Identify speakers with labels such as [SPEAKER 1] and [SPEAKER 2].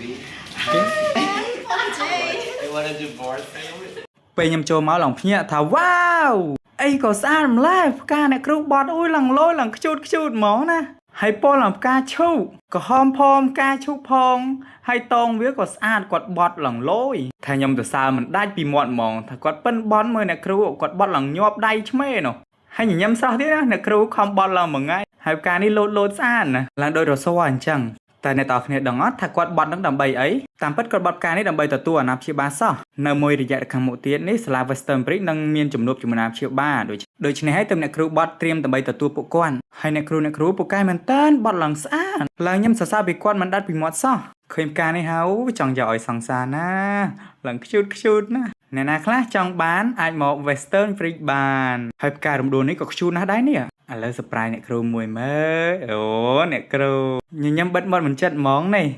[SPEAKER 1] baby.
[SPEAKER 2] Hi.
[SPEAKER 1] You wanna do board sandwich?
[SPEAKER 3] ពេលខ្ញុំចូលមកឡើងភ្ញាក់ថាវ៉ាវអីក៏ស្អាតម្ល៉េះផ្កាអ្នកគ្រូបត់អូយឡើងលយឡើងខ្ជូតខ្ជូតហ្មងណាហើយពណ៌ឡើងផ្កាឈូកក្រហមផងផ្កាឈូកផងហើយតងវាក៏ស្អាតគាត់បត់ឡើងលយថាខ្ញុំទៅសើមិនដាច់ពីមាត់ហ្មងថាគាត់ប៉ិនបន់មើលអ្នកគ្រូគាត់បត់ឡើងញាប់ដៃឆ្មេនោះហើយញញឹមស្រស់ទៀតណាអ្នកគ្រូខំបត់ឡើងមួយថ្ងៃហើយផ្កានេះលោតលោតស្អាតណាឡើងដូចរស័អញ្ចឹងតែអ្នកតគ្នាដឹងអត់ថាគាត់បត់នឹងដើម្បីអីតាមពិតគាត់បត់ផ្កានេះដើម្បីទទួលអាណាព្យាបាលសោះនៅមួយរយៈខាងមុខទៀតនេះសាលា Western Bridge នឹងមានជំនួបជាមួយអាណាព្យាបាលដូចដូច្នេះហើយទើបអ្នកគ្រូបត់ត្រៀមដើម្បីទទួលពួកគាត់ហើយអ្នកគ្រូអ្នកគ្រូពូកែមែនតើបត់ឡើងស្អាតឡើងខ្ញុំសរសើរពីគាត់មិនដាច់ពីមាត់សោះឃើញផ្កានេះហើយចង់យកឲ្យសង្សារណាឡើងខ្ជូតខ្ជូតណាអ្នកណាខ្លះចង់បានអាចមក Western Bridge បានហើយផ្ការំដួលនេះក៏ខ្ជូតណាស់ដែរនេះឥឡូវ surprise អ្នកគ្រូមួយមើលអូអ្នកគ្រូញញឹមបិទមាត់មិនចិត្តហ្មងនេះ។